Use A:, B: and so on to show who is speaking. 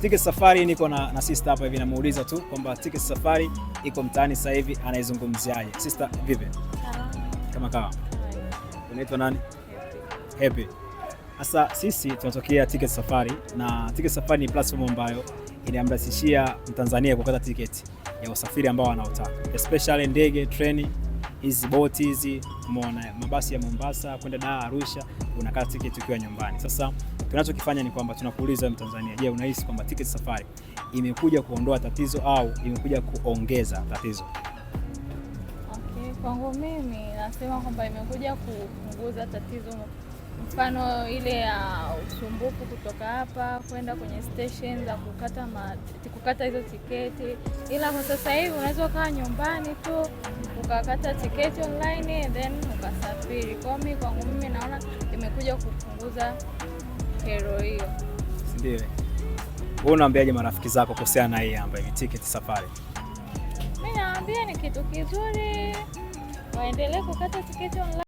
A: Ticket Safari niko na sister hapa hivi, namuuliza tu kwamba Ticket Safari iko mtaani sasa hivi anaizungumziaje? Sister, vipi? Kama kawa. Unaitwa nani? Happy. Sasa sisi tunatokea Ticket Safari na Ticket Safari ni platform ambayo inamrahisishia Mtanzania kukata tiketi ya usafiri ambao anaotaka, especially ndege, treni, hizi boti hizi, umeona mabasi ya Mombasa kwenda Dar, Arusha, unakata tiketi ukiwa nyumbani. Sasa tunachokifanya ni kwamba tunakuuliza Mtanzania, je, unahisi kwamba Ticket Safari imekuja kuondoa tatizo au imekuja kuongeza tatizo?
B: Okay, kwangu mimi nasema kwamba imekuja kupunguza tatizo, mfano ile ya usumbufu kutoka hapa kwenda kwenye station za kukata hizo tiketi, ila kwa sasa hivi unaweza ukawa nyumbani tu ukakata tiketi online and then ukasafiri. Kwa mimi kwangu mimi naona imekuja kupunguza kero hiyo.
A: Si ndio? Wewe unaambiaje marafiki zako kuhusiana na hii hapa hivi Ticket Safari?
B: Mimi naambia ni kitu kizuri, waendelee kukata tiketi online.